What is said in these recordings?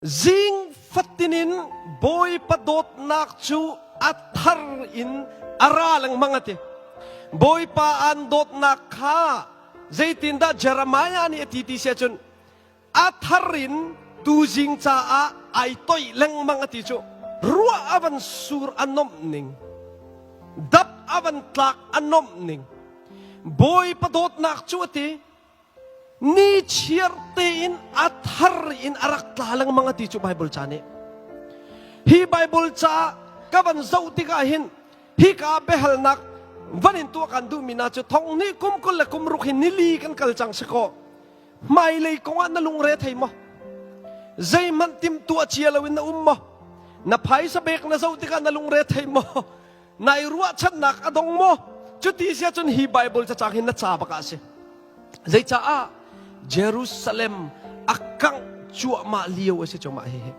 Zing fatin in Bawipa dawtnak cu a thar in a ra lengmang a ti. Bawipa an dawtnak kha zeitindah Jeremiah nih a ti ti si ahcun a thar in tuzing caah ai toih lengmang a ti cu. Ruah a van sur a nomh ning, dap a van tlak a nomh ning, Bawipa dawtnak cu a ti. Ni chiar tein a thar in a rak tla lengmang a ti cu Bible ca nih. Hi Bible ca ka van zoh tikah hin hika biahalnak van in tuah kan duhmi hna cu thong nih kum 20 le kum ruk hi nili kan kal cang si kaw hmailei kongah na lungre thei maw? Zeihmanh timhtuah cia loin na um maw? Na phaisa bek na zoh tikah na lungre thei maw? Nai ruahchannak a dong maw? Cuti si ahcun hi Bible cacang hi na ca bak ah a si. Zeicaah Jerusalem a kangh cuahmah lio a si cuahmah hihi.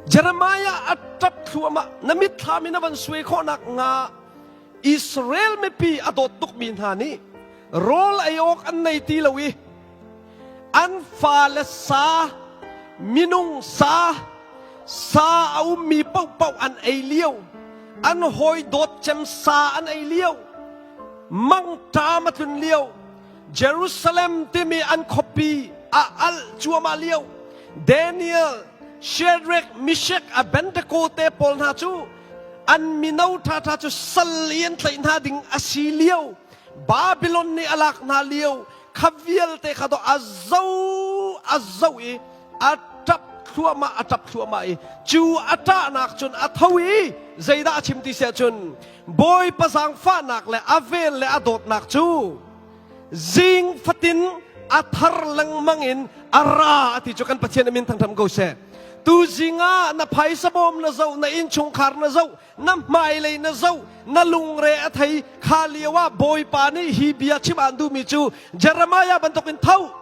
Jeremiah a ṭap thluahmah na mitthlam in a van suai khawhnak nga Israel mipi a dawt tukmi hna nih rawl ei awk an nei ti lo i an fale sa minung sa sa a ummi paohpaoh an ei lio an hawi dawt cem sa an ei lio mangṭam a tlun lio Jerusalem timi an khuapi a alh cuahmah lio Daniel Shadrach Meshach Abednego te pawl hna cu an mino ṭhaṭha cu sal i an tlaih hna ding a si lio Babylon nih a lak hna lio kha vialte kha dawh a zo a zo i a ṭap thluahmah a ṭap thluahmah i cu a ṭahnak cun a tho i zeidah a chim ti siah cun Bawipa zaangfahnak le a vel le a dawtnak cu zing fatin a thar lengmang in a ra a ti cu kan Pathian min thangtham ko seh. Tu zing ah na phaisa bawm na zoh na innchungkhar na zoh na hmailei na zoh na lungre a thei kha lio ah Bawipa nih hi bia chim aan duhmi cu Jeremiah bantukin tho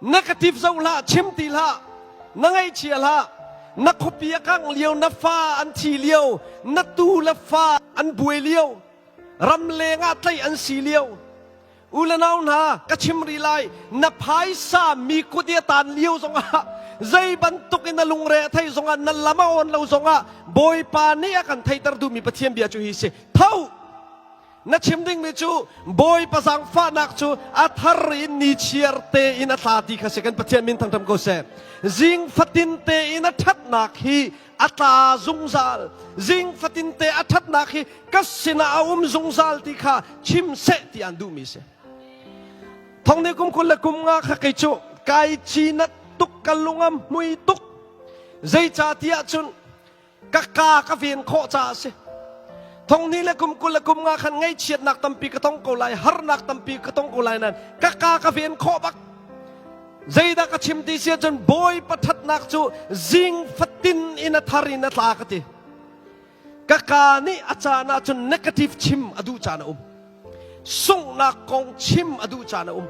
negative zoh hlah chim ti hlah na ngaihchia hlah na khuapi a kangh lio na fa an thi lio na tu le fa an buai lio ramleng ah tlaih an si lio U le nau hna, ka chim rih lai, na phaisa mi kut i a taan lio zongah zei bantuk in na lungre a thei zongah na lam a awn lo zongah Bawipa nih a kan theiter duhmi Pathian bia cu hi si. Tho! Na chim dingmi cu Bawipa zaangfahnak cu a thar in ni chiar te in a tla ti kha si kan Pathian min thangṭhat ko seh. Zing fatin te in a ṭhatnak hi a tla zungzal zing fatinte a ṭhatnak hi ka sinah a um zungzal ti kha chim seh ti an duhmi si thong ni kum 20 le kum nga kha kei cu kai cinat tuk ka lung a hmui tuk zeicah tiah cun ka ka ka ven khawh caah a si thong ni le kum 20 le kum nga khan ngaihchiatnak tampi ka tong ko lai harnak tampi ka tong ko lai nan ka ka ka ven khawh bak Zeidah ka chim ti si ahcun Bawipa ṭhatnak cu zing fatin in a thar in a tla ka ti. Ka kaa nih a caan ahcun negative chim a duh caan a um. Sunghnak kong chim a duh caan a um.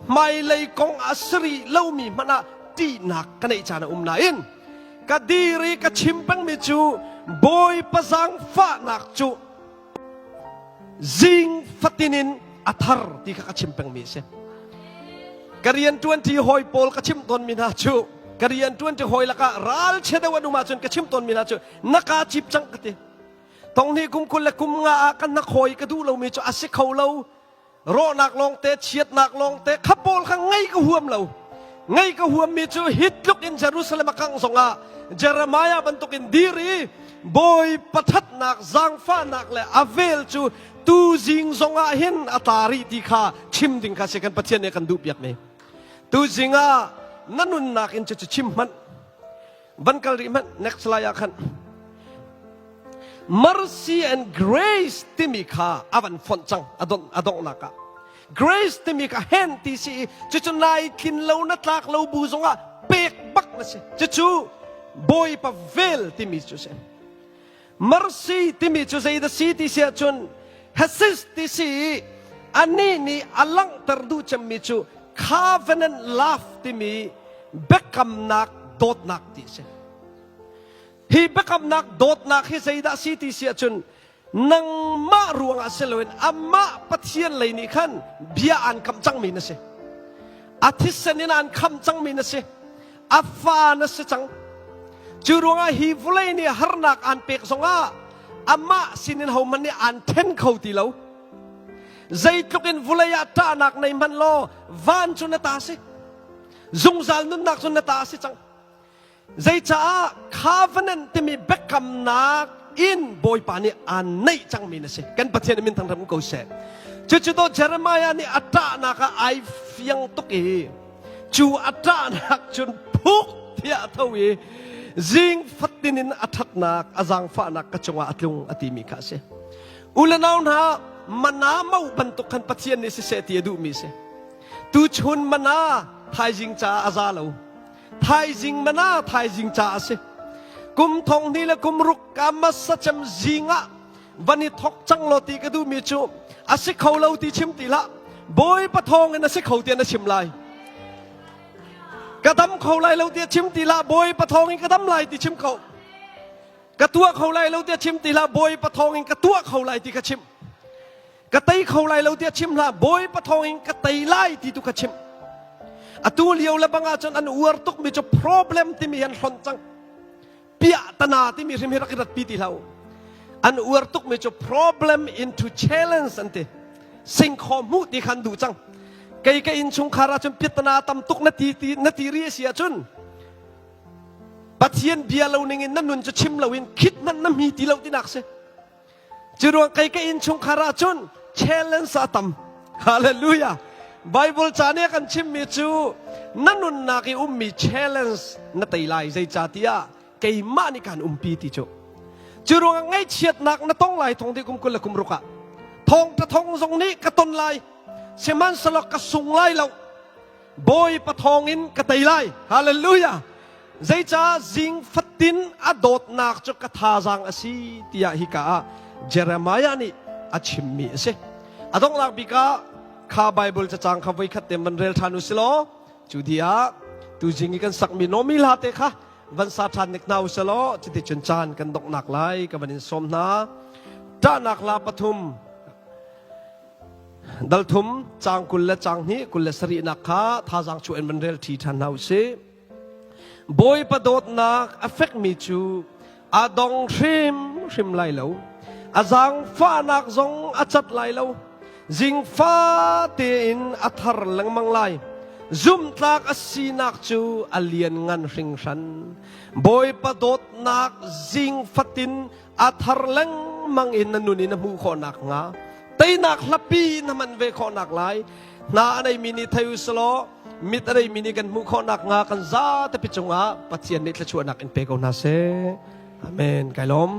Hmailei kong a si rih lomi hmanh ah ṭihnak ka neih caan a um nain ka dir i ka chim pengmi cu Bawipa zaangfahnak cu zing fatin in a thar ti kha ka chim pengmi a si. Ka rian ṭuanṭi hawi pawl ka chimh tawnmi hna cu ka rian ṭuanṭi hawi lakah ralchia deuh an um ahcun ka chimh tawnmi hna cu na kaa cip cang ka ti. Tong hnih kum 20 le kum nga ah ka hnakhawi ka duh lomi cu a si kho lo. Rawhnak lawngte, chiatnak lawngte, kha pawl kha ngei ka huam lo. Ngei ka huammi cu hi tluk in Jerusalem a kangh zongah Jeremiah bantukin dir i Bawipa ṭhatnak, zaangfahnak le a vel cu tuzing zongah hin a tla rih ti kha chim ding kha si kan Pathian nih a kan duhpiakmi. Tuzing ah na nunnak in cucu chim hmanh. Van kal rih hmanh next slide ah khan. Mercy and grace timi kha a van fonh cang a donghnak ah. Grace timi kha hen ti si i cucu nai tlin lo na tlak lo bu zongah pek bak na si. Cucu Bawipa vel timi cu si. Mercy timi cu zeidah si ti si ahcun Hesis ti si i anih nih a langhter duh cemmi cu covenant love timi biakamnak dawtnak ti a si. Hi biakamnak dawtnak hi zeidah a si ti si ahcun nangmah ruangah si loin amah Pathian lei nih khan bia aan kamh cangmi na si. A thisen in aan khamh cangmi na si. A fa na si cang. Cu ruangah hi vawlei nih harnak aan pek zongah amah sinin hohmanh nih aan ṭhen kho ti lo. Zeitluk in vawlei ah ṭahnak nei hmanh law van cu na ta si. Zungzal nunnak cu na ta si cang. Zeicaah covenant timi biakamnak in Bawipa nih aan neih cangmi na si. Kan Pathian min thangṭhat ko seh. Cucu to Jeremiah nih a ṭahnak ah ai fiang tuk i cu a ṭahnak cun phuk tiah a tho i zing fatin in a ṭhatnak a zaangfahnak ka cungah a tlung a timi kha a si. U le nau hna mana mo bantuk khan Pathian nih siseh ti a duhmi si. Tuchun mana thaizing caah a za lo. Thaizing mana thaizing caah a si. Kum thong hnih le kum ruk ka masa cem zing ah van i thok cang law ti ka duhmi cu a si kho lo ti chim ti hlah. Bawipa thawng in a si kho tiah na chim lai. Ka dam kho lai lo tiah chim ti hlah. Bawipa thawng in ka dam lai ti chim ko. Ka tuah kho lai lo tiah chim ti hlah. Bawipa thawng in ka tuah kho lai ti ka chim. Ka tei kho lai lo tiah chim hlah. Bawipa thawng in ka tei lai ti tu ka chim. Atu lio le bang ahcun an uar tukmi cu problem timi an hlonh cang. Piah tana timi hrim hi rak i ratpi ti hlah u. An uar tukmi cu problem into challenge an ti. Singkhaw hmuh ti khan duh cang. Kei ka innchungkhar ahcun piatana tam tuk na ti, ti na ti ri a si ahcun Pathian bia lo ning in na nun cu chim loin khit hmanh na hmi ti lo tinak si. Cu ruang kei ka innchungkhar ahcun challenge a tam. Hallelujah. Bible ca nih a kan chimmi cu na nunnak i ummi challenge na tei lai zeicahtiah keimah nih kaan umpi ti cu. Cu ruangah ngaihchiatnak na tong lai thong ti kum 20 le kum ruk ah. Thawngṭha thong zong nih ka ton lai. Sihmanhsehlaw ka sung lai lo. Bawipa thawngin ka tei lai. Hallelujah. Zeicah zing fatin a dawtnak cu ka thazaang a si tiah hika ah Jeremiah nih a chimmi a si. A donghnak bik ah kha Bible cacang kha voikhat te van rel ṭhan u si law cu di ah tuzing i kan sakmi nomi hla te kha van sa ṭhan nek hna u si law cuticun caan kan donghnak lai ka van in sawm hna. Ṭahnak hla pathum Dal thum caang 20 le caang hnih 27nak kha thazaang chuah in van rel ṭhi ṭhan hna u sih. Bawipa dawtnak a fekmi cu a dong hrimhrim lai lo. A zaangfahnak zong a cat lai lo. Zingfa tein a thar lengmang lai. Zumhtlak a sinak cu a lianngan hringhran. Bawipa dawtnak zing fatin a thar lengmang in na nun in na hmuh khawh nakhnga teinak hlapi na hman ve khawh nak lai hna a neimi nih thei usalaw mit a neimi nih kan hmuh khawh nakhnga kan zatepi cungah Pathian nih thluachuahnak in pe ko hna seh. Amen. Kai lawm.